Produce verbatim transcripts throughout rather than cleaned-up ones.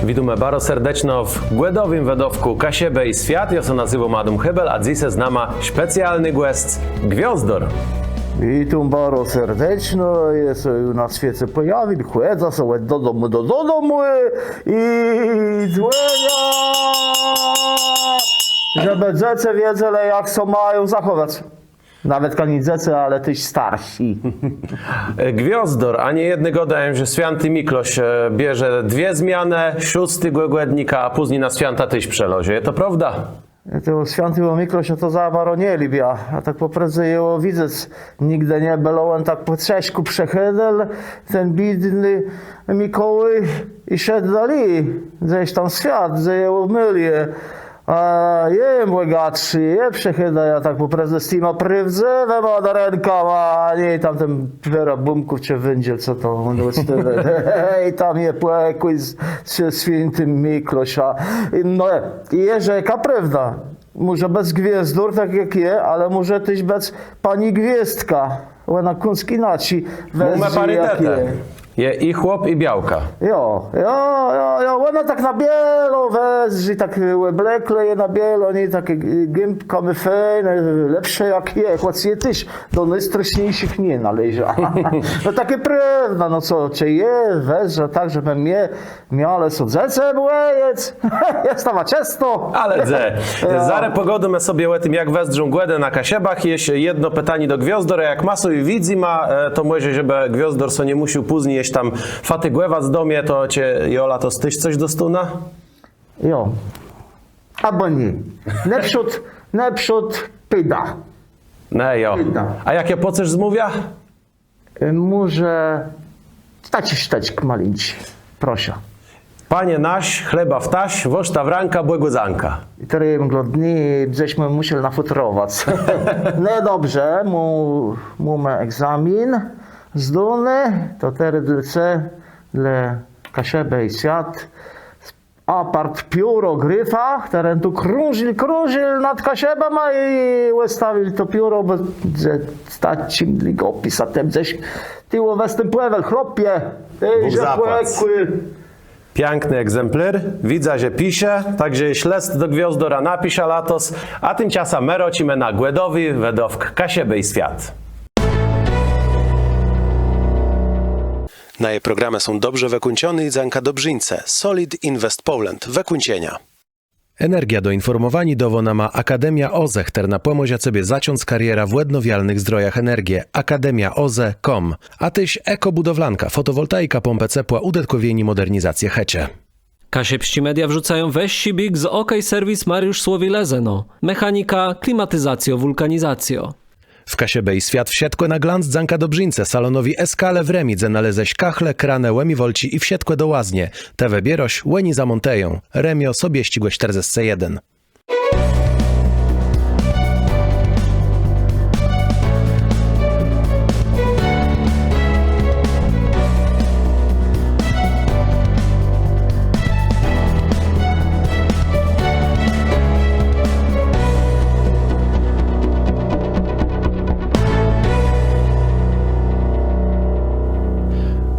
Witómë baro serdeczno w gòdowim wëdôwkù Kaszëbë i Swiat. Jô sã nazywóm Adóm Hébel, a dzysô z nama specjalny gòsc, Gwiôzdór. Witóm baro serdeczno, jem sã ju na swiece pòjawił, chòdzã so òd dodomù do dodomù i dzwòniã, żebë dzecë wiedzelë, jak sã mają zachòwac. Nawetka nié dzecë, ale téż starszi. Gwiôzdór, a niejedny gôdają, że swiãti Mikłôsz, e, bierze dwie zmianë, szóstégò gòdnika, a pózni na swiãta téż przëlezie. Je to prôwda? To swiãtégò Mikłôsza to za baro nie lubiã. A tak pò prôwdze jegò widzec nigdë nie bëło, òn tak pò cëszkù przechòdzył, ten biédny Mikòłôj, i szedł dali, gdzes tam w swiat, gdze jegò mielë. A jem bògatszi, jem przechòdzã, jô tak pò prôwdze z tima prôwdzëwima darënkama, a nié tamtim pierabómkù czë wãdżel, co to òn ùstôwiô. I tam je pòkój z, ze swiãtim Mikłôszã. No, i je rzekã prôwda. Mòże bëc Gwiôzdór, tak jak je, ale mòże téż bëc pani Gwiôzdka. Òna kąsk jinaczi wëzdrzi jak je. Je i chłop, i białka. Jo, jo, jo, jo, òna tak na biôło wëzdrzi, tak, e, òblokłô je na biôło, nié, takô, e, gãbka mô fejn, lepszô jak je, chòc jô téż do nôstraszniészich nie nôleżã. No takô prôwda, no co, czë jô wëzdrzã tak, żebë mie miałë sã dzecë bòjec. Jô stôwóm czësto. Ale dze. Jo. Zarô pògôdómë sobie ò tim, jak wëzdrzą gòdë na Kaszëbach. Jesz jedno pitanié do Gwiôzdora. Jak ma sã ju widzyma, e, to mòże, żebë Gwiôzdór sã nie mùszôł pózni jesz tam fatigòwac do mie, to czë jô latos téż cos dostónã? Jo. Abò nié. Nôprzód, nôprzód pôdã. No jo. Pôdã. A jak jô pôcérz zmówiã? E, mòże taczi sztëczk malinczi. Proszã. Panie nasz, chleba w tasz, wòrztã w rãkã, Bògù dzãka. I terô jem głodny, bë jesmë mùszelë nafùtrowac. No dobrze, mó-, mómë egzamin zdóny, to terô dlô ce, dlô Kaszëbë i Swiat, apart pióro Gryfa, chtëren tu krążił, krążił nad Kaszëbama i òstawił to pióro, bò że z taczim dłëgòpisã tam gdzes tuwò wëstãpòwôł, chłopie. Ej, Bóg zapłac. Piãkny egzemplarz. Widzã, że pisze, tak że jesz lëst do Gwiôzdora napiszã latos, a timczasã më rôczimë na gòdowi wëdôwk Kaszëbë i Swiat. Naje programë są dobrze wëkùńczoné i dzãka dobrzińcë Solid Invest Poland. Wëkùńczenia. Energiã do infòrmòwaniô dôwô nama Akademia OZE, chtërna pòmòże cebie zacząc karierã w òdnowialnëch zdrojach energie. Akademia OZE com. A téż Ekobudowlanka, fòtowòltaika, pómpë cepła, ùdëtkòwienié, mòdernizacje chëczë. Kaszëbsczé media wrzucają wëższi biég z OK Serwis Mariusz Słowi, Lëzëno. Mechanika, klimatizacjô, wùlkanizacjô. W Kaszëbë i Swiat wszëtkò na glanc dzãka dobrzińcë, salonowi Eskale w Rëmi, dze nalézesz kachle, kranë, ùmiwalczi i wszëtkò do łaznie. Të wëbiérôsz, òni zamòntëją. Rëmiô, Sobiesczégò sztërdzescë jeden.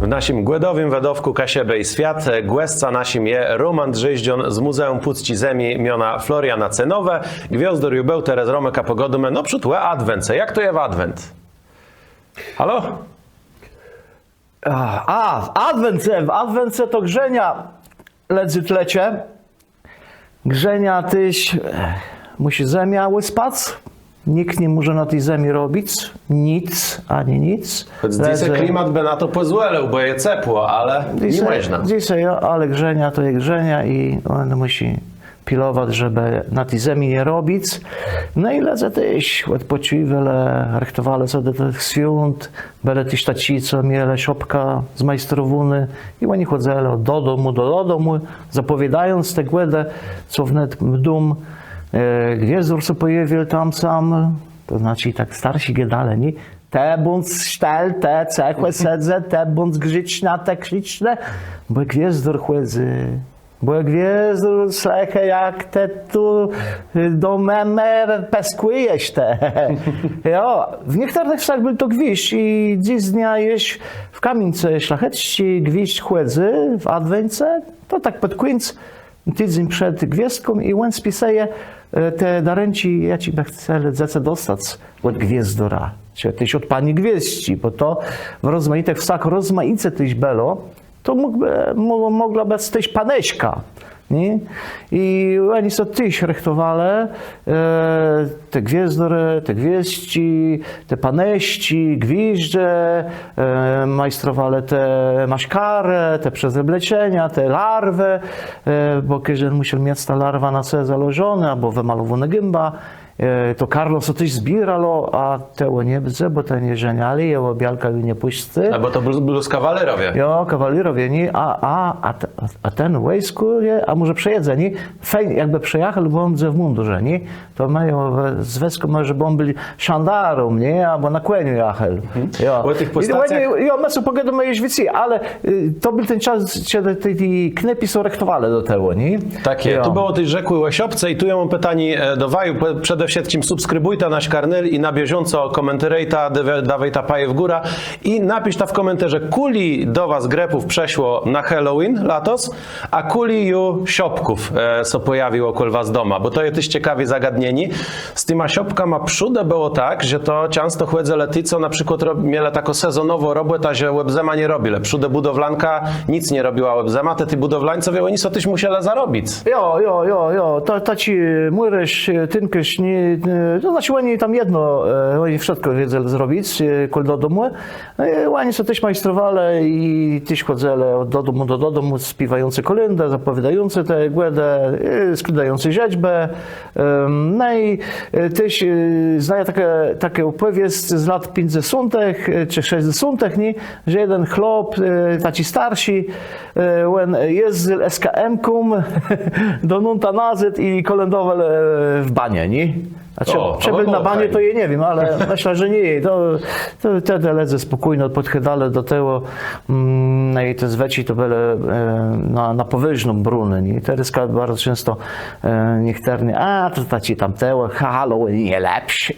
W naszim gòdowim wëdôwkù Kaszëbë i Swiat, e, gòscã naszim je Róman Drzéżdżón z Mùzeùm Pùcczi Zemi miona Floriana Cenôwë. Gwiôzdór ju béł, terô z Rómkã pògôdómë nôprzód ò adwence. Jak to je w adwent? Halo? A, a, w adwence, w adwence to grzenia lëdzy tłëcze. Grzenia téż, e, mùszi zemia ùspac. Nicht nie mòże na ti zemi robic nic, ani nic. Chòc dzysô klimat bë na to pòzwòlił, bò je cepło, ale nie mòżna. Dzysô, jo, ale grzenia to je grzenia i òn mùszi pilowac, żebë na ti zemi nie robic. No i lëdze téż òdpòcziwelë, rëchtowelë sã do tëch swiąt, bëlë téż taczi, co mielë szopkã zmajstrowóną i òni chòdzëlë òd dodomù do dodomù, zapòwiôdając te gòdë, co wnet mdą, e, Gwiôzdór sã pòjawił tam sam, to znaczi tak starszi gôdelë, nié? Të bądz sztël, të cëchò sedzë, të bądz grzéczny, të krzéczny, bò Gwiôzdór chòdzy Bò Gwiôzdór, słëchôj, jak të tu, y, do mëmë pëskùjesz të. Jo, w niechtërnëch wsach béł to gwiżdż i dzysdnia jesz w Kamiéńcë Szlachecczi gwiżdż chòdzy w adwence, to tak pòd kùńc, tidzéń przed Gwiôzdką i òn spisëje, e, te darënczi, jaczé bë chcelë dzecë dostac òd Gwiôzdora, czë téż òd pani Gwiôzdczi, bò to w rozmajitëch wsach rozmajice téż bëło. To mógł, e, mò-, mògła bëc téż panëszka, nié? I òni so téż rëchtowalë, e, te Gwiôzdorë, te Gwiôzdczi, te panëszczi, gwiżdże, e, majstrowalë te maszkarë, te przezebleczenia, te larwë, e, bò kòżdi mùszôł miec tã larwã na se założoną abò wëmalowóną gãbã. E, to karno so téż zbiérało, a tegò nie mdze, bò te nie żenialë, jegò białka ju nie pùscy. A bò to blós, blós kawalerowie. Jo, kawalerowie, nié? A, a, a te-, a ten w wòjskù je, a mòże przëjedze, nié? Fejn, jakbë przëjachôł, bò òn mdze w mùndurze, nié? To mają we-, z wòjskù mòże, bò òn béł szandarą, nié? Abò na kòniu jachôł. Mhm. Jo. Ò tëch pòstacjach. I òni, jo, më so pògôdómë jesz wicy, ale, y, to béł ten czas, czedë te, te knôpi so rëchtowalë do tegò, nié? Tak je. Jo. Tu bëło téż rzekłé ò szopce i tu jô móm pitanié, e, do waju. Pò-, przede wszëtczim subskribùjta nasz kanal i na bieżąco kòmentérëjta, dôwôj-, dôwôjta paje w górã i napiszta w kòmentarze, kùli do was grëpów przëszło na Halloween latos, a kùli ju szopków, e, so pòjawiło kòl was doma, bò to je téż cekawé zagadnienié. Z tima szopkama przódë bëło tak, że to czãsto chòdzëlë ti, co na przikłôd rob-, mielë taką sezonową robòtã, że òb zëmã nie robilë. Przódë bùdowlanka nick nie robiła òb zëmã, te, ti bùdowlańcowie, òni so téż mùszelë zarobic. Jo, jo, jo, jo. Ta-, taczi mùrôrz, e, tinkôrz, nié, e, to znaczi, òni tam jedno, e, òni wszëtkò wiedzelë zrobic, e, kòl do domù. E, òni so téż majstrowalë i téż chòdzëlë òd dodomù do dodomù, spiéwającë kòlãdë, zapòwiôdającë te Gòdë, e, skłôdającë żëczbë. Em, no i, e, téż, e, znajã taką, taką òpòwiesc z lat piãcdzesątëch, e, czë szescdzesątëch, nié? Że jeden chłop, e, taczi starszi, e, òn jezdzył SKM-ką do Nunta nazôd i kòlãdowôł, e, w banie, nié? Znaczi, ò, czë béł na banie, to jô nie wiém, ale mëszlã, że nié. To, to tedë lëdze spòkójno pòdchôdalë do tegò, mm, no i te zwëczi to bëłë, e, na, na pòwôżno bróné, nié? Terôzka baro czãsto, e, niechtërny, a, to taczi tam tegò, Halloween je lepszi.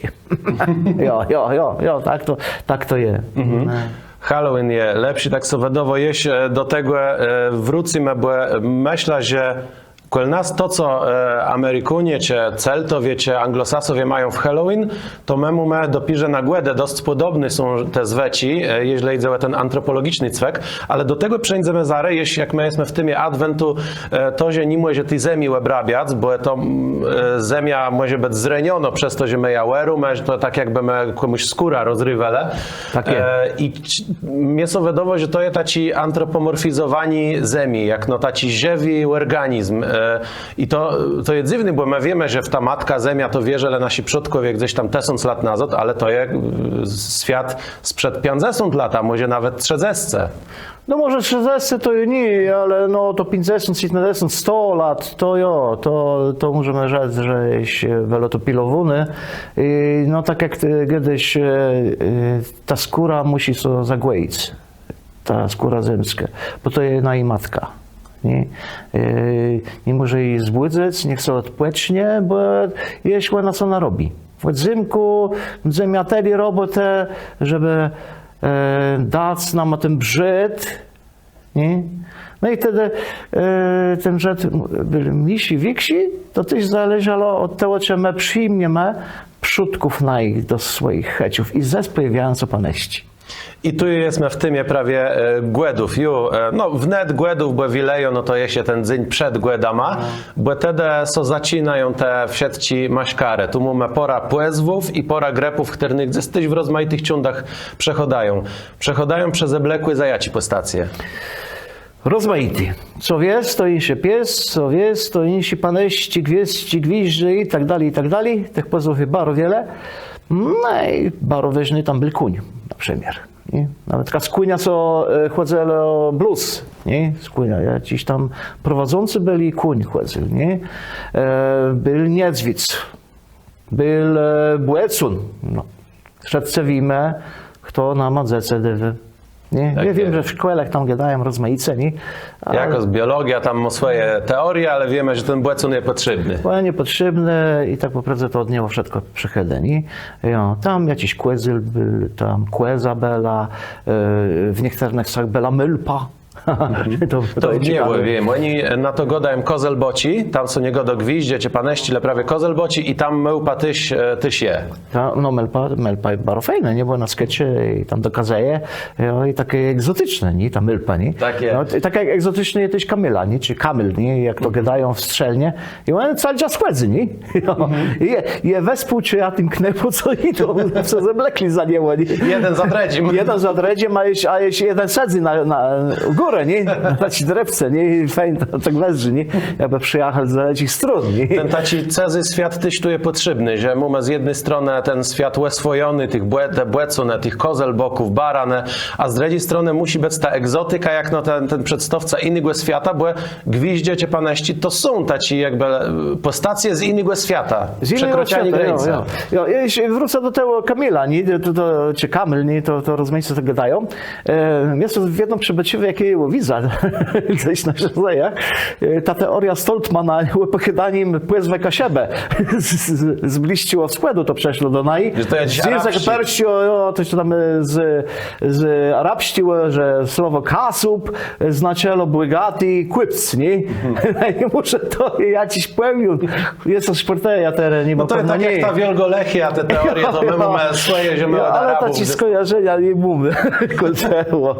Jo, jo, jo, jo, tak to, tak to je. Mhm. No. Halloween je lepszi, tak so wëdôwô. Jesz, e, do tegò, e, wrócymë, bò, e, mëszlã, że kòl nas to, co, e, Amerikónie, czë Celtowie, czë Anglosasowie mają w Halloween, to më mómë dopiérze na Gòdë, dosc pòdobné są te zwëczi, e, jeżlë jidze ò ten antropòlogiczny cwek, ale do tegò przeńdzemë zarô, jesz jak më jesmë w témie adwentu, e, to, że ni mòże ti zemi òbrabiac, bò to, mm, e, zemia mòże bëc zrenionô przez to, że më jã òrómë, że to tak jakbë më kòmùs skórã rozriwelë. Tak je. E, i c-, mie so wëdôwô, że to je taczé antropòmòrfizowanié zemi, jak no taczi żëwi òrganizm. E, i to, to je dzywné, bò më wiémë, że w tã matkã zemiã to wierzëlë naszi przódkòwie gdzes tam tësąc lat nazôd, ale to je, e, swiat sprzed piãcdzesąt lat, a mòże nawet trzëdzescë. No mòże trzëdzescë to ju nié, ale no to piãcdzesąt, szescdzesąt, sto lat, to jo, to, to mòżemë rzec, że je, e, wiele to pilowóné. I no tak jak, e, czedës, e, e, ta skóra mùszi sã zagòjic, ta skóra zemskô, bò to je naji matka, nié? E, ni mòże ji zbùdzëc, niech sã òdpòcznie, bò jesz òna sã narobi. Òd zymkù mdze mia tëli robòtë, żebë, e, dac nama ten brzôd, nié? No i tedë, e, ten brzôd béł mniészi, wikszi, to téż zależało òd tegò, czë më przëjmiemë przódków najich do swòjich chëczów i zôs pòjôwiają sã panëszczi. I tu jesmë w témie prawie, e, Gòdów. Ju, e, no, wnet Gòdów, bò Wilëjô, no to je jesz ten dzéń przed Gòdama, bò tedë sã zaczinają te wszëtczé maszkarë. Tu mómë pôrã pòzwów i pôrã grëpów, chtërne gdzes téż w rozmajitëch cządach przechôdają. Przechôdają przezeblokłi za jaczé pòstacje? Rozmajité. Co wies, to jinszi pies, co wies, to jinszi panëszczi, gwiôzdczi, gwiżdże i tak dali, i tak dali. Tëch pòzwów je baro wiele. No i baro wôżny tam béł kóń, na przëmiôr. Nié? Nawetka z kònia sã, e, chòdzëło blós, nié? Z kònia, jaczis tam prowadzący béł i kóń chòdzył, nié? E, béł niedzwiédz, béł, e, bòcón. No. Wszëtcë wiémë, chto nama dzecë dôwô. Nié? Tak je. Jô wiém, że w szkòłach tam gôdają rozmajice, nié? Ale jakòs biologiô tam mô swòje teorie, ale wiémë, że ten bòcón je pòtrzébny. Bò je pòtrzébny i tak pò prôwdze to òd niegò wszëtkò przëchôdô, nié? Jo, tam jaczis kòzeł béł, tam kòza bëła, e, w niechtërnëch wsach bëła môłpa. To, to je cekawé. To w Gniewòwie wiém. Òni na to gôdają kòzelbòczi, tam sã nie gôdô gwiżdże czë panëszczi, le prawie kòzelbòczi i tam môłpa téż, e, téż je. Ta, no, môłpa, môłpa je baro fejnô, nié? Bò na skeczu i tam dokazëje, jo, i taczé egzoticzné, nié? Ta môłpa, nié? Tak je. No, i tak jak egzoticzny je téż kamila, nié? Czë kamil, nié? Jak to gôdają w Strzelnie. I òn całi czas chòdzy, nié? Jo. I je, je wespół, czë jô tim knôpóm, co jidą, co zeblekłi za niegò, nié? Jeden za drëdżim. Jeden za drëdżim, a jesz, a jesz jeden sedzy na, na górze, nié? Na taczi drôbce, nié? I fejn to tak wëzdrzi, nié? Jakbë przëjachôł z daleczich strón, nié? Ten taczi cëzy swiat téż tu je pòtrzébny, że mómë z jedny stronë ten swiat òswòjony, tëch bò-, te bòcónë, tëch kòzelbòków, baranë, a z drëdżi stronë mùszi bëc ta egzotika, jak no ten, ten przedstôwca jinégò swiata, bò gwiżdże czë panëszczi to są taczé jakbë, e, pòstacje z jinégò swiata. Z jinégò swiata, jo, jo. Jo, jesz wrócã do tegò kamila, nié? To, to, czë kamil, nié? To, to rozmajice to gôdają. E, mie sã wiedno przëbôcziwô, jak jô widzã, gdzes na szosejach. E, ta teòriô Stoltmana ò pòchôdanim pòzwë Kaszëbë. Z, z, z Blisczégò Wschòdu to przëszło do naju. Że to jaczis arabsczi. Z jãzëka persczégò, jo, to sã tam, e, z, z arabsczégò, że słowò kasub, e, znaczëło bògati kùpc, nié? Mhm. I mòże to je jaczis pòmión. Jô sã szpòrtëjã terô, nié, bò pewno nié. No to je tak jak ta Wiôlgòlechiô, te teorie, to më mómë swòje, że më òd Arabów. Jo, ale taczé skòjarzenia ni mómë kòl tegò.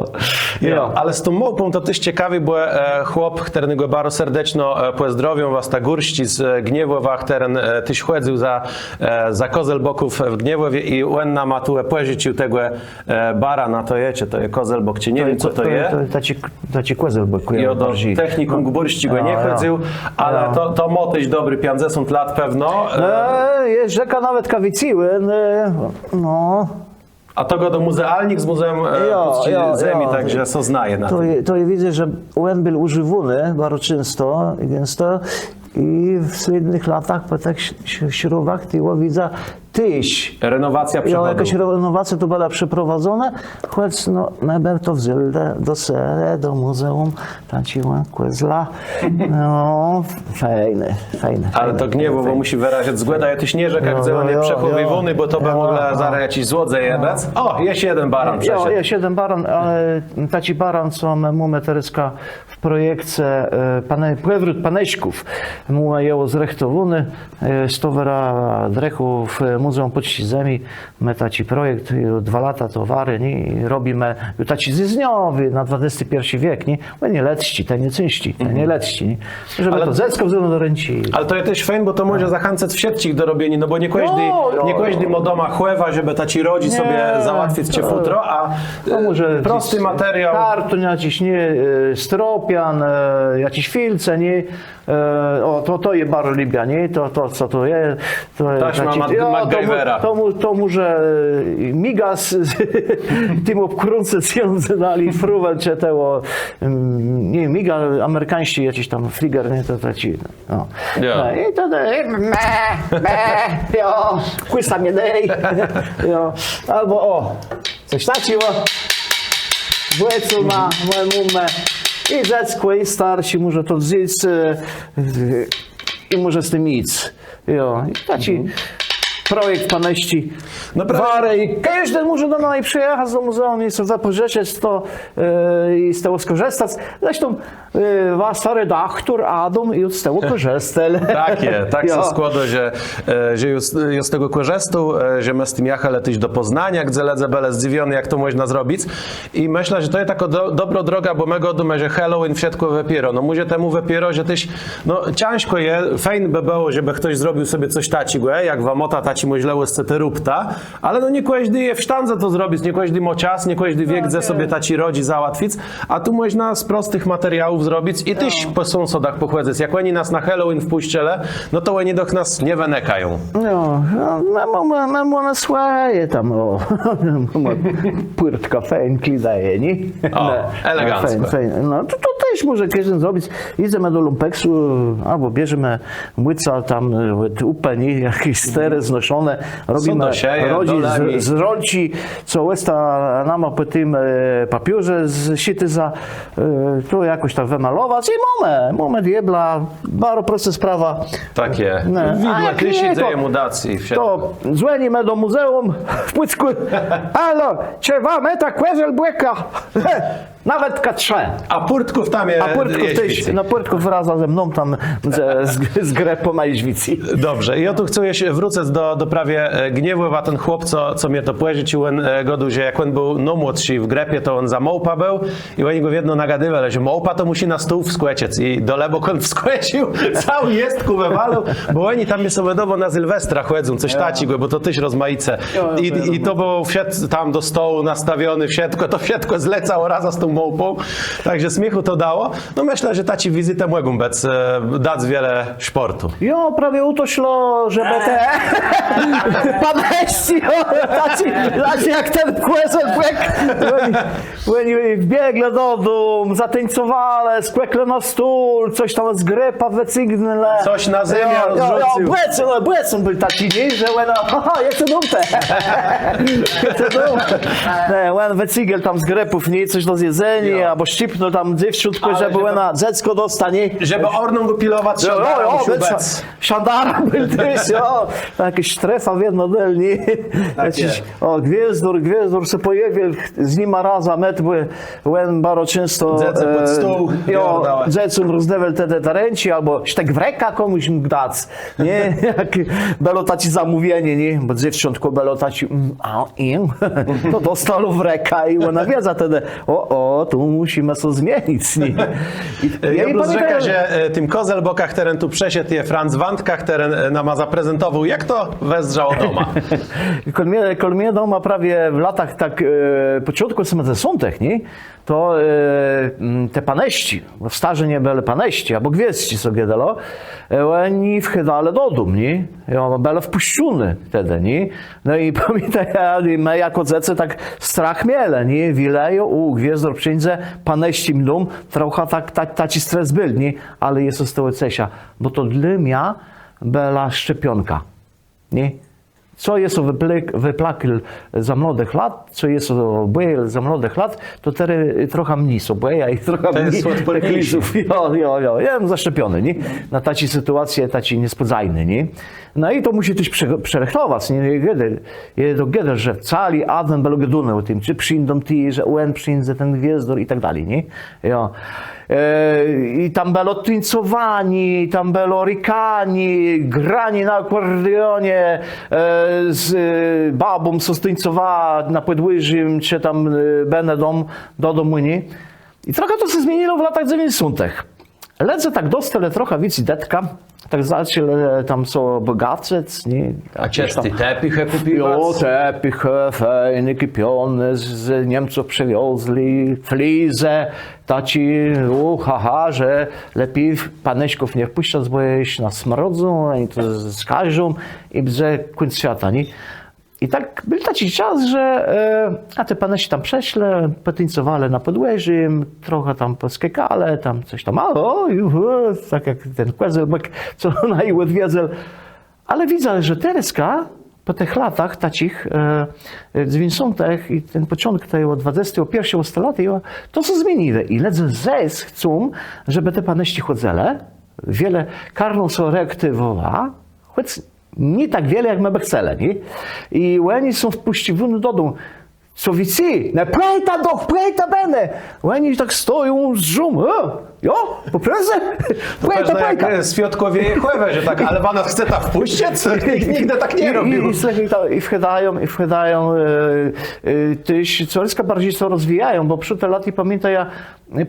Jo, ale z tą môłpą to téż cekawé, bò, e, chłop, chtërnégò baro serdeczno, e, pòzdrowiã, wasta Górsczi z, e, Gniewòwa, chtëren, e, téż chòdzył za, e, za kòzelbòków w Gniewòwie i òn nama tu, e, pòżëcził tegò, e, barana, to je, czë to je kòzelbòk, czë nie wiém, co to je. To je taczi, taczi kòzelbòk, jo, do technikùm gbùrsczégò nie chòdzył, ale to, to mô téż dobré piãcdzesąt lat pewno. No, je rzekã nawet kawicëłë, no. A to gôdô mùzealnik z Mùzeùm, e, Pùcczi Zemi, tak że sã znaje na tim. To je, to je, widzã, że òn béł ùżiwóny baro czãsto i gãsto i w slédnëch latach pò tëch sz-, sz-, szrówach, tu widzã, téż. Renowacjô przechòdzyła. Jo, jakôs renowacjô tu bëła przeprowadzonô, chòc, no, më bë to wzãlë do, do se, do mùzeùm, tam cë móm kòzła. No, fejn, fejn. Ale to Gniewòwò mùszi wërazëc zgòdã, jô téż nie rzekã, gdze òn je przechòwiwóny, bò to bë mòglë zarô jaczis złodzeje bëc. Ò, jesz jeden baran przëszedł. Jo, jesz jeden baran, ale taczi baran, co më mómë terôzka w projekce, e, Pane-, Pòwrót Panëszków. Mómë jegò zrëchtowóné, e, Stowôra Drëchów, e, Mùzeùm Pùcczi Zemi. Mómë taczi projekt, ju dwa lata to warô, nié? I robimë, ju taczi dzysdniowi, na dwadzesti pierszi wiek, nié? Bò nié letczi, ten nié cãżczi, ten nié letczi, nié? Żebë to dzeckò wzãło do rãczi. Ale to je téż fejn, bò to mòże zachãcëc wszëtczich do robieniô, no bò nié kòżdi, nié kòżdi mô doma chòwã, żebë taczi rodżi sobie załatwic czë fùtro, a, e, prosti materiôł. Kartón jaczis, nié, e, stropian, e, jaczis filce, nié? E, ò, to, to jô baro lubiã, nié? To, to, co to je? To je taśma MacGyvera. To mù-, to mù-, to mòże, e, miga z, z tim òbkrãcëc sã, no, ale fruwel czë tegò, mm, nié, miga, amerikańsczi jaczis tam fliger, nié? To taczi, no. Jo. No i to, to, e, me, me, jo, kùsa mie dôj. Jo. Abò, ò, cos taczégò. Wlecą na mòjã mùmã. I dzeckò, i starszi mòże to wząc, e, i mòże z tim jic. Jo, i taczi projekt panëszczi. No prawie. Warë, i kòżdi mòże do naju przëjachac do mùzeùm i so wëpòżëczëc to, e, i z tegò skòrzëstac. Zresztą, e, wasz redaktor Adóm ju z tegò kòrzistôł. Tak je, tak sã skłôdô, że, e, że ju z, ju z tegò kòrzistôł, e, że më z tim jachelë téż do Pòznaniô, gdze lëdze bëlë zdzëwiony, jak to mòżna zrobic. I mëszlã, że to je takô do-, dobrô droga, bò më gôdómë, że Halloween wszëtkò wëpiérô. No mòże temù wëpiérô, że téż, no, cãżkò je, fejn bë bëło, żebë chtos zrobił sobie cos taczégò, e, jak wa môta taczé mòżlëwòscë, tej róbta, ale no nié kòżdi je w sztãdze to zrobic, nié kòżdi mô czas, nié kòżdi wié, gdze sobie taczé rodżi załatwic, a tu mòżna z prostëch materiałów zrobic i téż pò sąsadach pòchòdzëc. Jak òni nas na Halloween wpùscëlë, no to òni doch nas nie wënëkają. No, no, no, no, no, no, swòje tam, ò. Pùrtka fejn klidëje, nié? Ò, elegancko. Fejn, fejn. No, to, to, to Téż mòże kòżdi zrobic, jidzemë do lumpeksu, abò bierzemë mùcã tam, e, òd ùpë, nié, jaczés stôré, znoszoné, robimë, co do szëjë, rodzi z, z rolczi, co òsta nama pò tim, e, papiorze zszité za, e, to jakòs tak wëmalowac i mómë, mómë diôbła, baro prostô sprawa. Tak je. No, widło, jak nie, to, że jemù dac i wszëtkò. To dzwònimë do mùzeùm w Pùckù. Halo, czë wa môta kòzeł bòka? Nawetka trzë. A pùrtków tam je, a pùrtków jesz téż wicy. No, pùrtków razã ze mną tam z, z, z grëpą ma jesz wicy. Dobrze, i jô tu chcã jesz wrócëc do, do prawie, e, Gniewòwa, ten chłop, co, co mie to pòżëcził, òn, e, gôdôł, że jak òn béł nômłodszi w grëpie, to òn za môłpã béł i òni gò wiedno nagôdiwelë, że môłpa to mùszi na stół wskòczëc i do lëbòk òn wskòcził, całi jestkù wëwalił, bò òni tam je so wëdôwô na Sylwestra chòdzą, cos taczégò, bò to téż rozmajice. Jo, jo, i, to je i to rozmajice. Béł wszedł tam do stołu nastawiony, wszëtkò, to wszëtkò zlecało razã z tą môłpą. Tak że smiéchù to dało. No mëszlã, że taczé wizytë mògą bëc, e, dac wiele szpòrtu. Jo, prawie ò to szło, żebë te panëszczi, jo, taczé, taczé jak ten kòzeł bòk. Òni, òni wbieglë do dóm, zatuńcowelë, skòklë na stół, cos tam z grëpë wëcygnãlë. Cos na zemiã rozrzucył. Jo, jo, bòcón, bòcón béł taczi, nié, że òna, haha, je to dóbre. Je to dóbre. Nié, òn wëcygôł tam z grëpów, nié, cos do zjedzeniô, abò szczipnął tam dzéwczątkò, żebë òna dzeckò dosta, nié. Żebë òrnąg ùpilowac, jo, jo, szandara mùszôł bëc. Szandara béł téż, jo. Jakôs strefa wiedno delni. Tak je. Jaczis, ò, Gwiôzdór, Gwiôzdór sã pòjawił, z nima razã, met, bò òn baro czãsto, dzecë pòd stół, e, jo, dzecóm rozdôwôł te, te darënczi, abò sztëk wrëka kòmùs mógł dac, nié? Jak bëło taczé zamówienié, nié? Bò dzéwczątkò bëło taczé, mm, a, im, to dostało wrëka i òna wiedza tedë, ò, ò, tu mùszimë sã zmienic, nié? I, e, jô blós pamiãtóm, rzekã, że, e, tim kòzelbòkã, chtëren tu przëszedł, je Franc Wandka, chtëren, e, nama zaprezentowôł, jak to wëzdrzało doma. Kòl mie, kòl mie doma prawie w latach tak, e, pòczątkù òsmëdzesątëch, nié? To, e, mm, te panëszczi, bò w Starzënie bëłë panëszczi, abò gwiôzdczi, co gôdelë, e, òni wchôdelë do dóm, nié? Jo, bëlë wpùszczony tedë, nié? No i pamiãtóm, jô, më jakò dzecë tak strach mielë, nié? Wiele, jo, ù, Gwiôzdór przińdze, panëszczi mdą, trochã tak, tak, taczi stres béł, nié? Ale jô sã z tegò ceszã, bò to dlô mie bëła szczepiónka, nié? Co jô so wëplôk-, wëplakôł za młodëch lat, co jô so bòjôł za młodëch lat, to terô trochã mni so bòjã i trochã mni tëch lizów. Jo, jo, jo, jô jem zaszczepiony, nié? Na taczé sytuacje, taczé niespòdzajné, nié? No i to mùszi téż prze-, przërëchtowac, nié? Jô gôdôł, jô to gôdôł, że całi adwent bëło gôdóné ò tim, czë przińdą ti, że òn przińdze, ten Gwiôzdór i tak dali, nié? Jo. E, i tam bëło tuńcowanié, tam bëło rikanié, granié na akòrdeónie, e, z, e, babą, co tuńcowała na pòdwòrzim, czë tam, e, bënë dóm, do dóm, nié? I trochã to sã zmieniło w latach dzewiãcdzesątëch. Lëdze tak dostelë trochã wicy dëtka, tak zaczãlë tam sã bògacëc, nié? A czësté tepichë kùpiwac? Jo, tepichë, fejné, kùpioné, z, z Niemców przëwiozlë, flizë, taczé, ù, ha, ha, że lepi panëszków nie wpùszczac, bò jesz nasmrodzą, òni to z-, skażą i bãdze kùńc swiata, nié? I tak béł taczi czas, że, e, a te panëszczi tam przëszlë, pòtuńcowelë na pòdwòrzim, trochã tam pòskôkelë, tam cos tam, a, ò, juhu, tak jak ten kòzelbòk, co naju òdwiedzôł. Ale widzã, że terôzka, pò tëch latach taczich, e, e, dzewiãcdzesątëch i ten pòczątk tegò dwadzestégò pierszégò stalecô, to sã zmieniło. I lëdze zôs chcą, żebë te panëszczi chòdzëłë. Wiele karno sã reaktiwòwało, chòc nié tak wiele, jak më bë chcelë, nié? I òni są wpùszcziwóny do dóm. Co wicy, ne, pòjta doch, pòjta bënë. Òni tak stoją, zdrzą, e, jo, pò prôwdze? Pòjta, pòjta. Jak, e, swiôdkòwie Jehòwë, że tak, ale wa nas chceta wpùscëc? Nicht nigdë tak nie robił. I, i, i, słëchôj, to, i wchôdają, i wchôdają, e, e, téż corôz barżi sã rozwijają, bò przódë lat, pamiãtóm, jô,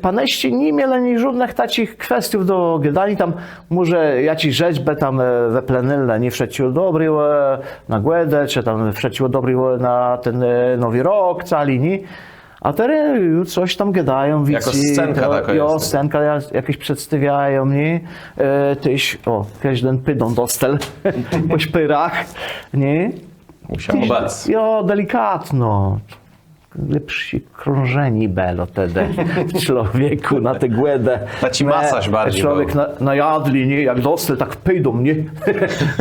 panëszczi ni mielë niżódnëch taczich kwestiów do gôdaniô, tam mòże jaczés żëczbë tam, e, wëplënãlë, nié, wszëtkò dobrégò, e, na Gòdë, czë tam wszëtkò dobrégò, e, na ten, e, Nowi Rok, całi, nié? A terô ju cos tam gôdają, jakôs wicy, scenka to, takô jo, je. Scenka ja-, jakąs przedstôwiają, nié? E, téż, ò, kòżden pidón dostôł pò szpérach, nié? Mùszało bëc. Jo, delikatno. Lepszé krążenié bëło tedë w człowiekù na te Gòdë. Taczi masaż barżi béł. Człowiek na, najadłi, nié? Jak dostôł, tak pôjdą, nié?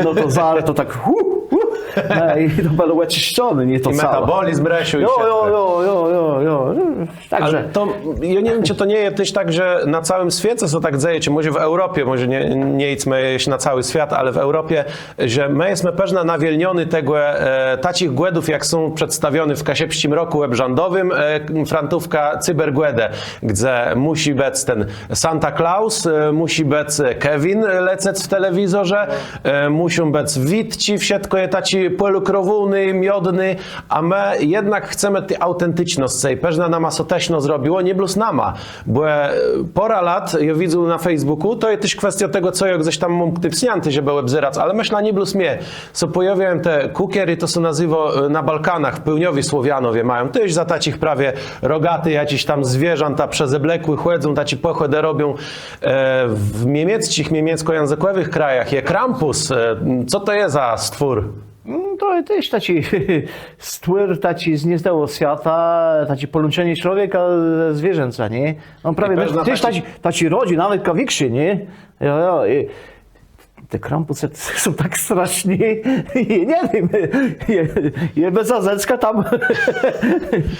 No to zarô to tak, hu, hu. No i to bëło òczëszczoné, nié? To całé. I metabolizm rësził i wszëtkò. Jo, jo, jo, jo, jo. Także. Ale to, jô nie wiém, czë to nie je téż tak, że na całim swiece sã tak dzeje, czë mòże w Eùropie, mòże nie, nie jidzmë jesz na całi swiat, ale w Eùropie, że më jesmë përznã nawielniony tegò, e, taczich Gòdów, jak są przedstawioné w Kaszëbsczim Rokù Òbrzãdowim, e, frantówka Cybergòdë, gdze mùszi bëc ten Santa Claus, e, mùszi bëc Kevin lecec w telewizorze, e, mùszą bëc witczi, wszëtkò je taczé pòlukrowóné, miodné, a më jednak chcemë ti aùtenticznoscë i përznã nama sã teskno zrobiło, nié blós nama, bò, e, pôrã lat, jô widzôł na Facebookù, to je téż kwestiô tegò, co jô gdzes tam móm knipsniãté, żebë òbzerac, ale mëszlã, nié blós mie, sã pòjôwiają te kùkerë, to sã nazéwô, e, na Balkanach, pôłniowi Słowianowie mają, téż za taczich prawie rogaté jaczés tam zwierzãta przezeblokłé chòdzą, taczé pòchòdë robią, e, w miemiecczich, miemieckòjãzëkòwëch krajach je Krampus. E, co to je za stwór? Mm, to je téż taczi stwór, taczi z niezłégò swiata, taczé pòłączenié człowieka ze zwierzãcã, nié? No prawie, téż taczi, taczi rodzy, nawet kawiksze, nié? Jo, jo, i te Krampusë są tak straszné, nie wiém, je, je bez zadzecka tam. To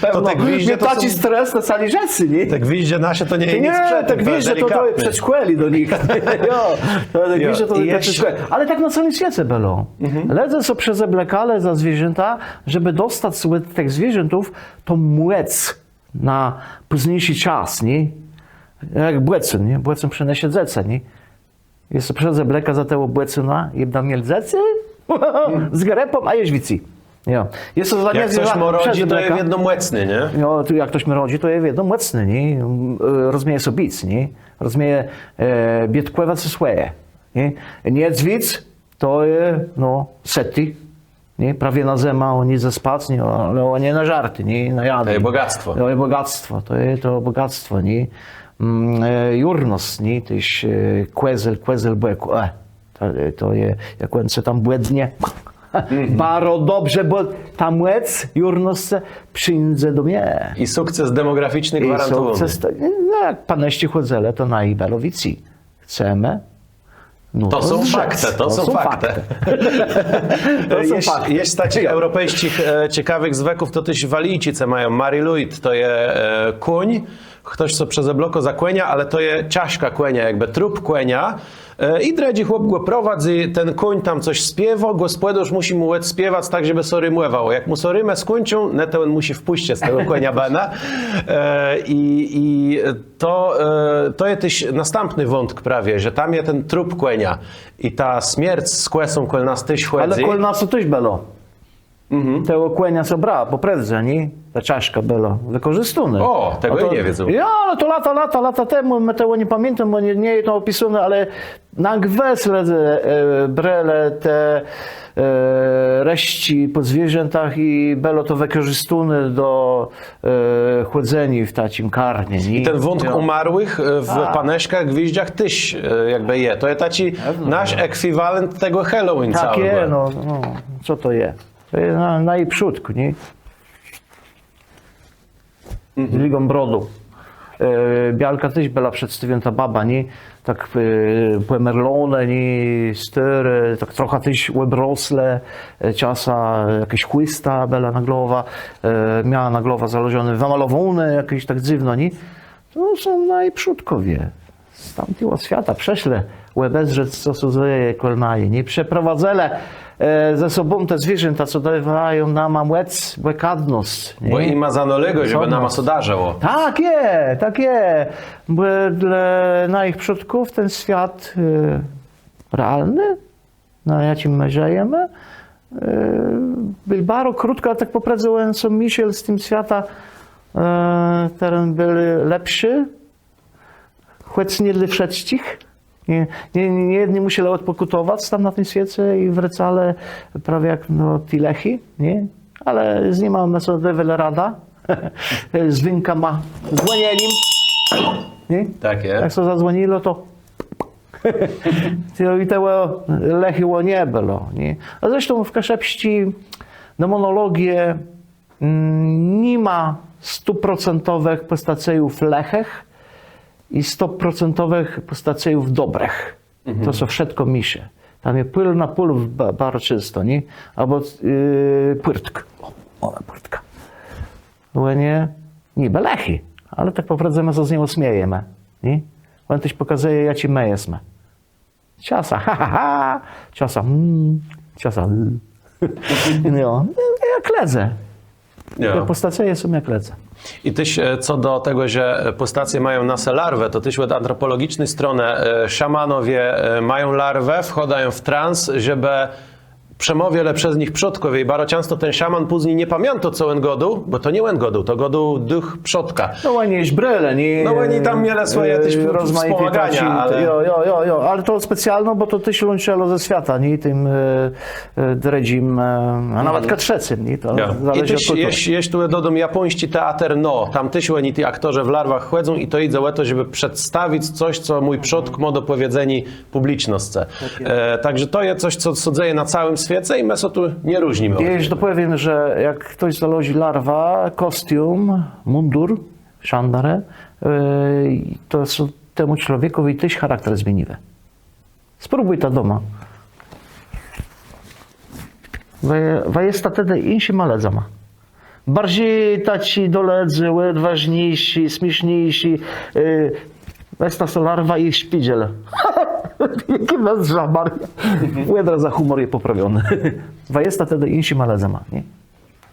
pewno te gwiżdże to taczi stres na całé żëcé, nié? Te gwiżdże nasze to nie je nic przed tim, to je delikatné. Te gwiżdże to, to je przedszkòlé do nich. Jo, te gwiżdże to je przedszkòlé. Ale tak na całim swiece bëło. Lëdze sã przezeblôkelë za zwierzãta, żebë dostac òd tëch zwierzãtów tã mòc na pózniészi czas, nié? Jak bòcón, nié? Bòcón przëniese dzecë, nié? Jô sã przezeblekã za tegò bòcóna i bãdã miôł dzecë z grëpą, a jesz wicy. Jo. Jô sã za... Jak chtos mô rodżi, to je wiedno mòcny, nié? Jo, tu jak chtos mô rodżi, to je wiedno mòcny, nié? Mm, e, rozmieje sã bic, nié? Rozmieje, e, biôtkòwac ò swòje, nié? Niedzwiédz to je, no, sëti, nié? Prawie na zëmã òn jidze spac, nié? Ale òn je nażarti, nié? Najadłi. To je bògactwò. To je bògactwò, to je to bògactwò, nié? Mm, e, jurnosc, nié? Téż, e, kòzeł, kòzeł, bò jak, e, to, to je, jak òn sã tam błëdnie. Baro dobrze, bò ta mòc jurnoscë przińdze do mie. I sukces demògraficzny gwarantowóny. I sukces, to, no, jak panëszczi chòdzëlë, to na i bëło wicy. Chcemë. No to są faktë, to są faktë. To są faktë. Jesz z taczich eùropejsczich, e, cekawëch zwëków, to téż Walijcë mają. Mari Lwyd, to je, e, kóń. Chtos, co przezeblôkô za kònia, ale to je czaszka kònia, jakbë trup kònia. E, i drëdżi chłop gò prowadzy, ten kóń tam cos spiéwô, gòspòdôrz mùszi mù òdspiewac tak, żebë sã rimòwało. Jak mù sã rimë skùńczą, no to òn mùszi wpùscëc tegò kònia bënë. E, i, i To, e, to je téż nôstãpny wątk prawie, że tam je ten trup kònia i ta smierc z kòsą kòl nas téż chòdzy. Ale kòl nas to téż bëło. Tegò kònia sã brało, pò prôwdze, nié? Ta czaszka bëła wëkòrzëstónô. Ò, tegò jô nie wiedzôł. Jo, ale to lata, lata, lata temù, më tegò nie pamiãtómë, bò nie, nie je to òpisóné, ale na gwës lëdze, e, brelë te, e, resztczi pò zwierzãtach i bëło to wëkòrzëstóné do, e, chòdzeniô w taczim karnie, nié? I ten wątk ùmarłëch, e, w panëszkach, gwiżdżach téż, e, jakbë je. To je taczi nasz ekwiwalent tegò Halloween całégò. Tak je, no, no, co to je? To je na, na ji przódkù, nié? Z długą brodą. E, białka téż bëła przedstôwiona, ta baba, nié? Tak, e, pòmerlonô, nié? Stôrô, tak trochã téż òbrosłô, e, czasã jakôs chùsta bëła na głowã, e, miała na głowã założoné, wëmalowóné jakòs tak dzywno, nié? To są naji przódkòwie. Z tamtégò swiata przëszlë òbezdrzec, co sã dzeje kòl naju, nié? Przëprowadzëlë, e, ze sobą te zwierzãta, co dôwają nama mòc, bòkadnosc, nié? Bò jima zanôlégô, żebë nama sã darzëło. Tak je, tak je. Bò dlô najich przódków ten swiat, e, realny, na jaczim më żëjemë, e, béł baro krótkò, ale tak pò prôwdze òn sã miészôł z tim swiatã, e, chtëren béł lepszi, chòc nié dlô wszëtczich. Nié, nié, niejedny mùszelë òdpòkùtowac tam na tim swiece i wrôcelë prawie jak, no, ti lëchi, nié? Ale z nima më so dôwelë radã. Zwónkama, zwònienim. Nié? Tak je. Jak sã zazwòniło, to i tegò lëchégò nie bëło, nié? A zresztą w kaszëbsczi demònologie Mm, ni ma stoprocentowëch pòstacëjów lëchëch i stoprocentowëch pòstacëjów dobrëch. To są wszëtkò misze. Tam je pół na pół w ba-, baro czãsto, nié? Abò, e, Pùrtk. Ò, òna Pùrtka. Òn je nibë lëchi, ale tak pò prôwdze më sã z niegò smiejemë, nié? Òn téż pòkazëje, jaczi më jesmë. Czasã, ha, ha, ha, czasã, mm, czasã, mm. No, jak lëdze. Jo. Te pòstacëje są jak lëdze. I téż, e, co do tegò, że, e, pòstacëje mają na se larwë, to téż òd antropòlogiczny stronë, e, szamanowie, e, mają larwë, wchôdają w trans, żebë przemôwielë przez nich przodkòwie. I baro czãsto ten szaman pózni nie pamiãtô, co òn gôdôł, bò to nié òn gôdôł, to gôdôł dëch przodka. No, òni jesz brelë, nié? No, òni tam mielë swòje, e, téż rozmajité wspòmôgania, taczi, ale jo, jo, jo, jo, ale to specjalno, bò to téż łączëło ze swiatã, nié? Tim, e, e, drëdżim, e, a nawetka trzecym, nié? To zależi òd kùlturë. I téż jesz, jesz tu dodóm, japòńsczi teater, no, tam téż òni, ti aktorzë w larwach chòdzą i to jidze ò to, żebë przedstawic cos, co mój przódk mô do pòwiedzeniô pùblicznoscë. Tak je. E, tak że to je cos, co, co sã dzeje na całim swiece i më sã tu nie różnimë òd niegò. Jesz dopòwiém, że jak chtos założi larwã, kòstium, mùndur, szandarë, e, to sã temù człowiekòwi téż charakter zmieniwô. Spróbùjta doma. Wa, wa jesta tedë jinszima lëdzama. Barżi taczi do lëdzy, òdwôżniészi, smiészniészi, e, wezta so larwã i szpédżel. Jaczi wëzdrza, Maria. Òd razu hùmor je pòprawiony. Wa jesta tedë jinszima lëdzama, nié?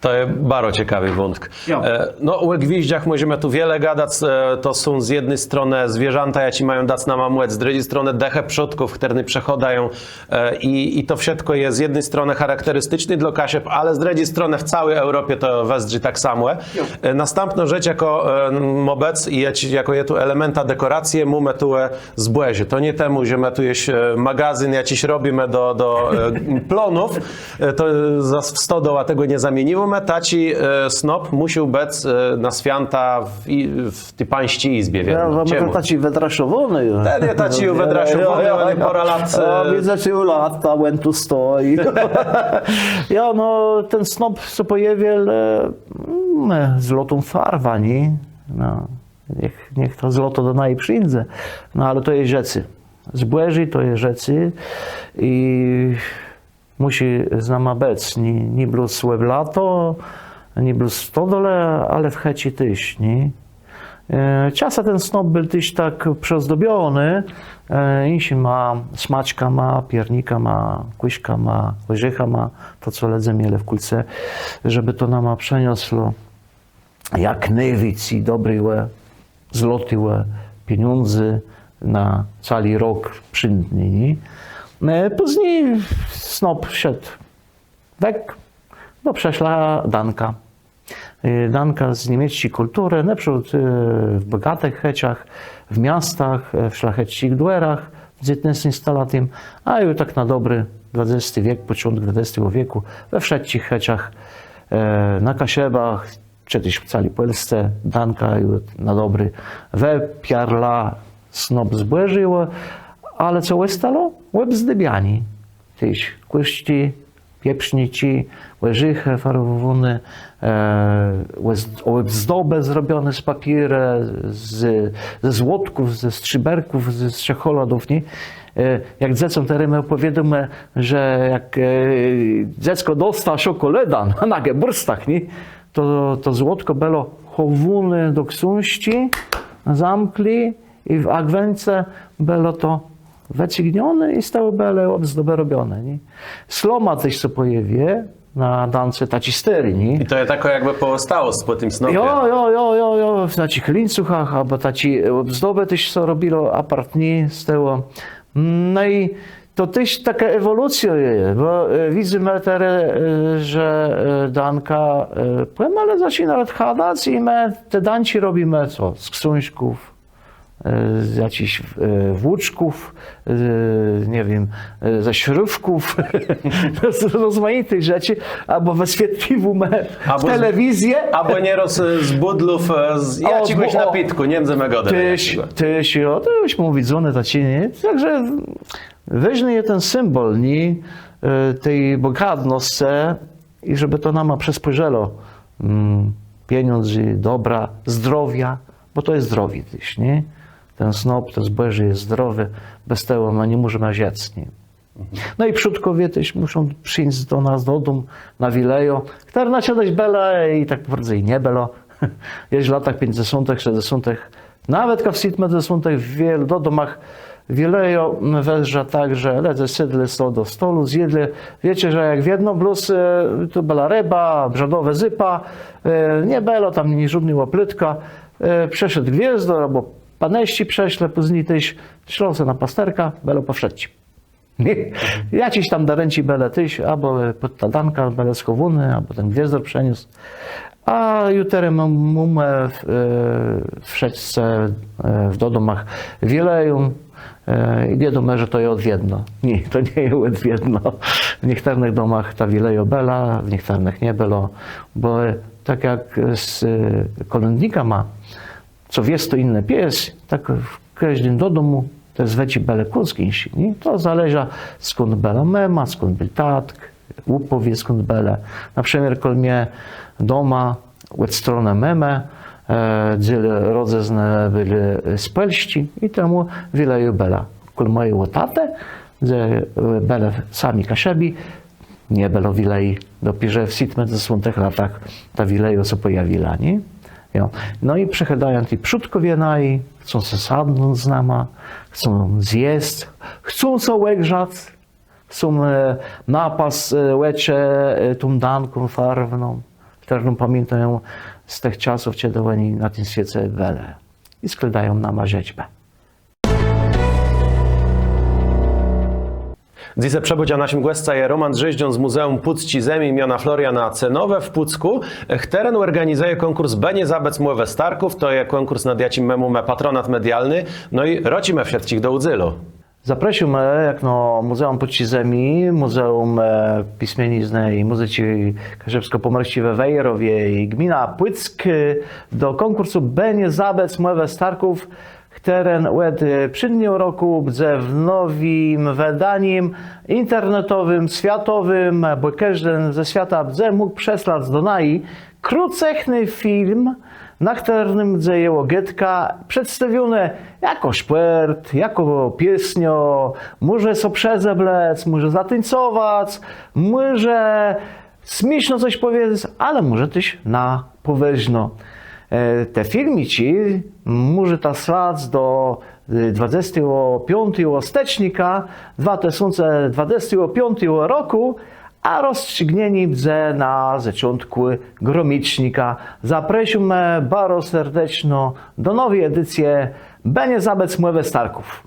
To je baro cekawi wątk. Jo. E, no, ò gwiżdżach mòżemë tu wiele gadac. E, to są z jedny stronë zwierzãta, jaczé mają dac nama mòc, z drëdżi stronë dëchë przodków, chtërne przechôdają. E, i, i to wszëtkò je z jedny stronë charakteristiczné dlô Kaszëb, ale z drëdżi stronë w całi Eùropie to wëzdrzi tak samò. Jo. E, nastãpnô rzecz, jakô, e, mô bëc i jac-, jakô je tu elementã dekòracje, mómë tu, e, zbòżé. To nié temù, że më tu jesz, e, magazyn jaczis robimë do, do, e, plonów. E, to za, w stodołã tegò nie zamienimë. Taczi, e, snop mùszôł bëc, e, na swiãta w, i, w ti pańsczi jizbie, wiém. Jo, czemù? Taczi wëdraszowóny. Ten je taczi wëdraszowóny, jo, jo, jo, ale pôrã lat, a, e, widzã, czile lat, a òn tu stoji. Jo, no, ten snop sã pòjawił, e, mm, złotą farwą, nié? No. Niech, niech to złoto do naju przińdze. No, ale to je żëcé. Zbòżé to je żëcé i mùszi z nama bëc. Nié, nié blós òb lato, nié blós w stodole, ale w chëczi téż, nié? E, czasã ten snop béł téż tak przëozdobiony, e, jinszima smaczkama, piernikama, kùszkama, òrzechama, to, co lëdze mielë w kùlce, żebë to nama przëniosło jak nôwicy dobrégò, złotégò, pieniãdzy na całi rok przińdny, nié? E, pózni snop szedł weg, no, przëszła danka. E, danka z niemiecczi kùlturë, nôprzód, e, w bògatëch chëczach, w miastach, e, w szlachecczich dwòrach w dzewiãtnôstim stalatim, a ju tak na dobri dwadzesti wiek, pòczątk dwadzestégò wiekù, we wszëtczich chëczach, e, na Kaszëbach, czë téż w całi Pòlsce danka ju na dobri wëpiarła, snop zbòżégò, ale co òstało? Òbzdobianié. Téż kùszczi, pieprzniczi, òrzechë farwòwóné, e, òbz-, òbzdobë zrobioné z papiéru, z, ze złotków, ze strzéberków, ze, z czekoladów, nié? E, jak dzecóm terô më òpòwiôdómë, że jak, e, dzeckò dosta szokòlôdã na, na gebùrstach, nié? To, to złotkò bëło chòwóné do ksążczi, zamkłé i w agwence bëło to wëcygnioné i z tegò bëłë òbzdobë robioné, nié? Sloma téż sã pòjôwiô na dance, taczi stôri, nié? I to je takô jakbë pòzostałosc pò tim snopie. Jo, jo, jo, jo, jo, w taczich lińcuchach, abò taczé òbzdobë téż sã robiło apartné z tegò. No i to téż takô ewòlucjô je, bò, e, widzymë terô, e, że, e, danka, e, pòmalë zaczinô òdchadac i më te danczi robimë co? Z ksążków, e, z jaczichs, e, włóczków, e, nie wiém, e, ze szrówków, z rozmajitëch rzeczi, abò wëswietliwómë w telewizji. Abò nierôz, e, z bùdlów, e, z jaczégòs napitkù, nie wiém, z jaczégò. Téż, téż, jo, to ju móm widzóné, taczé, nié? Tak że wôżny je ten symbòl, nié? E, ti bògatnoscë i żebë to nama przëspòrzëło, mm, pieniãdzy, dobra, zdrowiô, bò to je zdrowié téż, nié? Ten snop, to zbòżé je zdrowi, bez tegò më ni mòżemë żëc, nié? No i przódkòwie téż mùszą przińc do nas, do dóm, na wilëjã, chtërna czedës bëła i tak pò prôwdze i nie bëła. Jesz w latach piãcdzesątëch, szescdzesątëch, nawetka w sétmëdzesątëch w wiel-, do domach wilëjô wëzdrza tak, że lëdze sedlë so do stołu, zjedlë wieczerzã jak wiedno, blós, e, to bëła rëba, brzadowô zupa, e, nie bëło tam ni żódnégò òplëtka. E, przëszedł gwiôzdór, abò panëszczi przëszlë, pózni téż szło sã na pasterkã, bëło pò wszëtczim. Nié? Jaczés tam darënczi bëłë téż, abò, e, pòd tã danką bëłë schòwóné, abò ten gwiôzdór przëniósł. A ju terô móm-, mómë w-, e, wszëtcë, e, w do domach wilëjã, e, i wiadomò, że to je òd wiedno. Nié, to nie je òd wiedno. W niechtërnëch domach ta wilëjô bëła, w niechtërnëch nie bëło, bò, e, tak jak z, e, kòlãdnikama, co wies, to jinô pies, tak w kòżdim do domù te zwëczi bëłë kąsk jinszé, nié? To zależa, skąd bëła mëma, skąd béł tatk, òpòwie, skąd bëłë. Na przëmiôr kòl mie doma, òd stronë mëmë, e, dzél rodzëznë bëlë z Pòlsczi i temù wilëjô bëła. Kòl mòjégò tatë, dze, e, bëlë sami Kaszëbi, nie bëło wilëji. Dopiérze w sétmëdzesątëch latach ta wilëjô sã pòjawiła, nié? Jo. No i przëchôdają ti przódkòwie naji, chcą so sadnąc z nama, chcą zjesc, chcą so ògrzac, chcą, e, napac, e, òczë, e, tą danką farwną, chtërną pamiãtają z tëch czasów, czedë òni na tim swiece bëlë. I skłôdają nama żëczbã. Dzysô przëbëdz, a naszim gòscã je Róman Drzéżdżón z Mùzeùm Pùcczi Zemi miona Floriana Cenôwë w Pùckù, chtëren òrganizëje kònkùrs „Bë nie zabëc mòwë starków”, to je kònkùrs, nad jaczim më mómë patronat medialny, no i rôczimë wszëtczich do ùdzélu. Zaprôszómë, jakno Mùzeùm Pùcczi Zemi, Mùzeùm, e, Pismieniznë i Mùzyczi Kaszëbskò-Pòmòrsczi we Wejrowie i gmina Pùck, e, do kònkùrsu „Bë nie zabëc mòwë starków”, chtëren òd, e, przińdnégò rokù bdze w nowim wëdanim internetowim, swiatowim, bò kòżden ze swiata bdze mógł przësłac do naju krótëchny film, na chtërnym bdze jegò gôdka przedstawionô jakò szpòrt, jakò piesniô, mòże so przezeblec, mòże zatuńcowac, mòże smiészno cos pòwiedzec, ale mòże téż na pòwôżno. E, te filmiczi mòżeta słac do, e, dwadzestégò piątégò stëcznika dwa tësące dwadzestégò piątégò rokù, a rozstrzëgnienié bdze na zôczątkù gromicznika. Zaprôszómë baro serdeczno do nowi edicje „Bë nie zabëc mòwë starków”.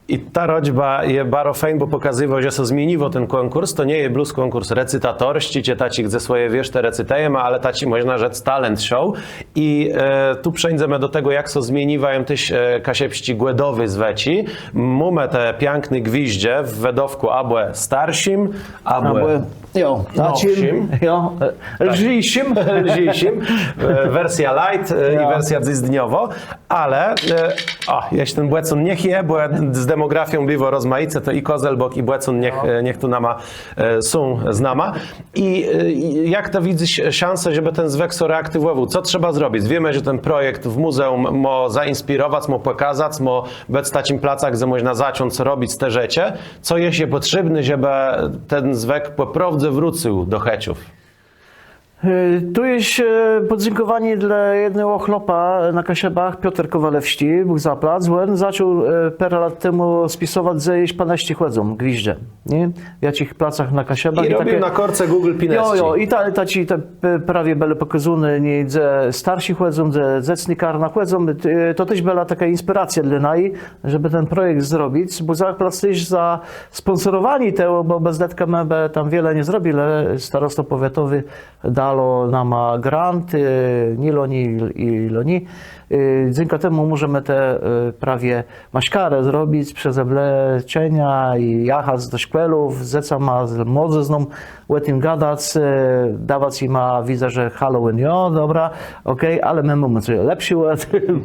I ta rôczba je baro fejn, bò pòkazywô, że sã zmieniwô ten kònkùrs. To nie je blós kònkùrs recytatorsczi, czë taczi, dze swòje wiérztë recytëjemë, ale taczi, mòżna rzec, talent show. I, e, tu przeńdzemë do tegò, jak sã zmieniwają téż, e, kaszëbsczé gòdowé zwëczi. Mómë te piãkné gwiżdże w wëdôwkù abò starszim, abò, abò, jo, taczim, nowszim, jo, e, lżészim. Lżészim. E, wersjô light, e, i, jo, wersjô dzysdniowô. Ale, e, ò, jesz ten bòcón niech je, bò z demògrafią biwô rozmajice, to i kòzelbòk, i bòcón niech, e, niech tu nama, e, są z nama. I, e, i jak të widzysz szansã, żebë ten zwëk sã reaktiwòwôł? Co trzeba zrobic? Wiémë, że ten projekt w mùzeùm mô zainspirowac, mô pòkazac, mô bëc taczim placã, dze mòżna zacząc robic te rzeczë. Co jesz je pòtrzébné, żebë ten zwëk pò prôwdze wrócył do chëczów? E, tu jesz, e, pòdzãkòwanié dlô jednégò chłopa na Kaszëbach, Piotr Kòwalewsczi, Bóg zapłac. Òn zaczął, e, pôrã lat temù spisowac, że jesz panëszczi chòdzą, gwiżdże, nié? W jaczich placach na Kaszëbach. I robił taczé na kôrce Google Pinëszczi. Jo, jo, i ta, taczi, te, e, prawie bëłë pòkôzóné, nié, że starszi chòdzą, że dzecné karna chòdzą. E, to téż bëła takô inspiracjô dlô naju, żebë ten projekt zrobic, bò zapłac téż za spònsorowanié tegò, bò bez dëtka më bë tam wiele nie zrobilë. Starostwò pòwiatowé dało nama grant, e, nié loni i loni. E, dzãka temù mòżemë te, e, prawie maszkarë zrobic, przezebleczenia i jachac do szkòłów, z dzecama, z młodzëzną ò tim gadac, e, dawac jima wiedzec, że Halloween, jo, dobra, òkej, ale më mómë cos lepszégò,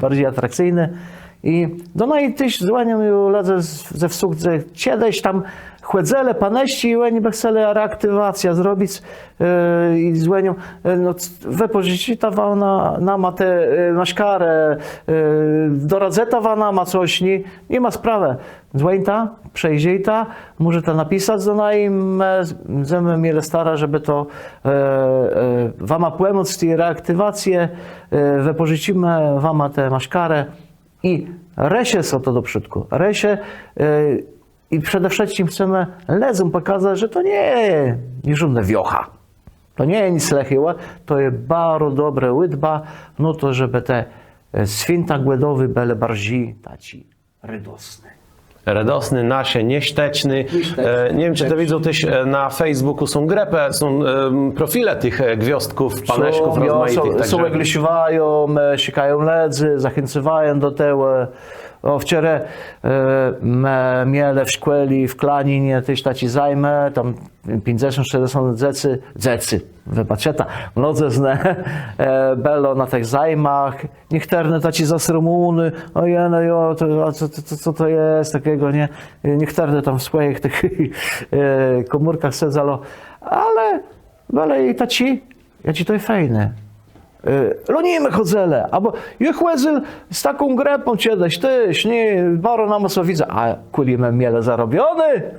barżi atrakcyjné. I do naju téż dzwònią ju lëdze z, ze wsów, że czedës tam chòdzëlë panëszczi i òni bë chcelë reaktiwacjã zrobic, e, i dzwònią, e, no, c-, wëpòżëczita wa na-, nama te, e, maszkarë, e, doradzëta wa nama cos, nié, ni ma sprawë. Dzwòńta, przëjedzta, mòżeta napisac do naju, më mdzemë mielë starã, żebë to, e, e, wama pòmòc w ti reaktiwacji, e, wëpòżëczimë wama te maszkarë. I rëszi sã to do przódkù. Rëszi, e, i przede wszëtczim chcemë lëdzóm pòkazac, że to nie je niżódnô wiocha. To nie je nic lëchégò, to je baro dobrô ùdba, no to żebë te, e, swiãta gòdowé bëłë barżi taczé redosné. Redosné, nasze, niesztëczné. Niesztëczné. E, nie wiém, czë të widzôł téż, e, na Facebookù są grëpë, są, em, profile tëch, e, gwiôzdków, panëszków rozmajitëch, jo, także ògłôszają, e, szëkają lëdzy, zachãcywają do tegò. Ò, wczora, e, më mielë w szkòle w Klaninie téż taczé zajmë, tam piãcdzesąt, szescdzesąt dzecy, dzecy, wëbaczëta, młodzëznë, e, bëło na tëch zajmach. Niechtërny taczi zasromóny, ò jenë, jo, to, a co, co, co, co to je taczégò, nié? Niechtërny tam w swòjich tëch, e, kòmórkach sedzelë, ale, ale i taczi, jaczi to je fejné. E, no nié, më chòdzëlë, abò jô chòdzył z taką grëpą czedës téż, nié, baro nama sã widza, a kùli më mielë zarobioné,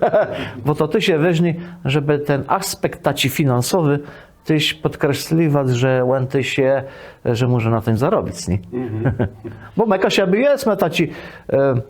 bò to téż je wôżné, żebë ten aspekt taczi finansowi téż pòdkresliwac, że òn téż je, że mòże na tim zarobic, nié? Mhm. Bò më Kaszëbi jesmë taczi, e,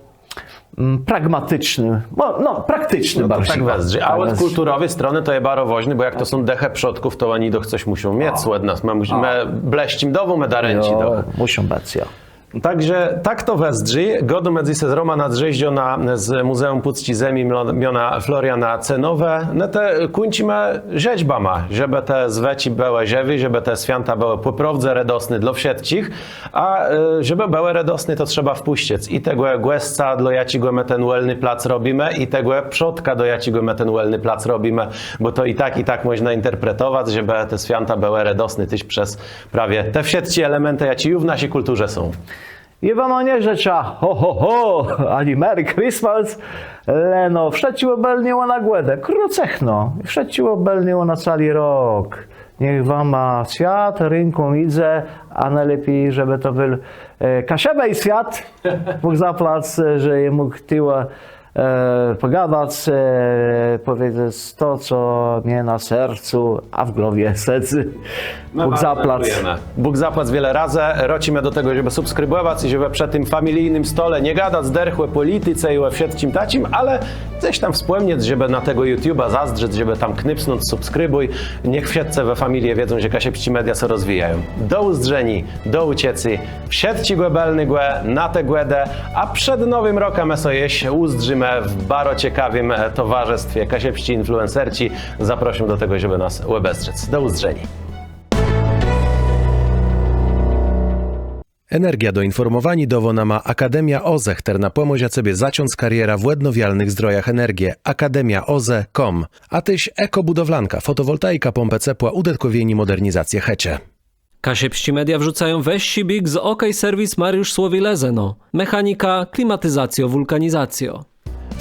mm, pragmaticzny, no, no, prakticzny. No to barżi, tak wëzdrzi. A òd kùlturowi stronë to je baro wôżné, bò jak to są dëchë przodków, to òni doch cos mùszą miec òd nas. Më mùs-, më blescym dôwómë darënczi doch. Jo, mùszą bëc, jo. Także tak to wëzdrzi. Gôdómë dzys z Rómanã Drzéżdżónã z Mùzeùm Pùcczi Zemi mlo-, miona Floriana Cenôwë. No tej kùńczimë żëczbama, żebë te zwëczi bëłë żëwé, żebë te swiãta bëłë pò prôwdze redosné dlô wszëtczich, a, e, żebë bëłë redosné, to trzeba wpùscëc i tegò gòsca, dlô jaczégò më ten wòlny plac robimë, i tegò przodka, do jaczégò më ten wòlny plac robimë, bò to i tak, i tak mòżna interpretowac, żebë te swiãta bëłë redosné téż przez prawie te wszëtczé elementë, jaczé ju w naszi kùlturze są. Jô wama nie żëczã ho, ho, ho, ani Merry Christmas, leno wszëtczégò bëlnégò na Gòdë, krócëchno, wszëtczégò bëlnégò na całi rok. Niech wama swiat rãką jidze, a nôlepi, żebë to béł, e, Kaszëbë i swiat. Bóg zapłac, że jem mógł tuwò e, pògadac, e, pòwiedzec to, co mie na sercu, a w głowie sedzy. Bóg zapłac. Bóg zapłac wiele razy. Rôczimë do tegò, żebë subskribòwac i żebë przë tim familijnym stole nie gadac dërch ò pòlitice i ò wszëtczim taczim, ale cos tam wspòmniec, żebë na tegò YouTube'a zazdrzec, żebë tam knipsnąc subskrybuj. Niech wszëtcë we familie wiedzą, że kaszëbsczé media sã rozwijają. Do ùzdrzeniô, do ùczëcô. Wszëtczégò bëlnégò na te Gòdë, a przed Nowim Rokã më sã jesz ùzdrzimë w baro cekawim, e, towarzëstwie. Kaszëbsczé influencerczi zaproszą do tegò, żebë nas òbezdrzec. Do ùzdrzeniô. Energiã do infòrmòwaniô dôwô nama Akademia OZE, chtërna pòmòże cebie zacząc karierã w òdnowialnëch zdrojach energie. Akademia OZE com. A téż Ekobudowlanka, fòtowòltaika, pómpë cepła, ùdëtkòwienié mòdernizacje chëczë. Kaszëbsczé media wrzucają wëższi biég z OK Serwis Mariusz Słowi, Lëzëno. Mechanika, klimatizacjô, wùlkanizacjô.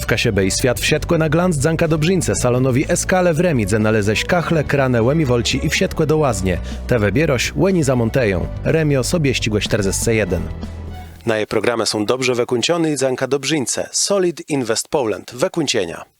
W Kaszëbë i swiat wszëtkò na glanc dzãka dobrzińcë, salonowi Eskale w Rëmi, dze nalézesz kachle, kranë, ùmiwalczi i wszëtkò do łaznie. Të wëbiérôsz, òni zamòntëją. Rëmiô, Sobiesczégò sztërdzescë jeden. Naje programë są dobrze wëkùńczoné i dzãka dobrzińcë Solid Invest Poland. Wëkùńczenia.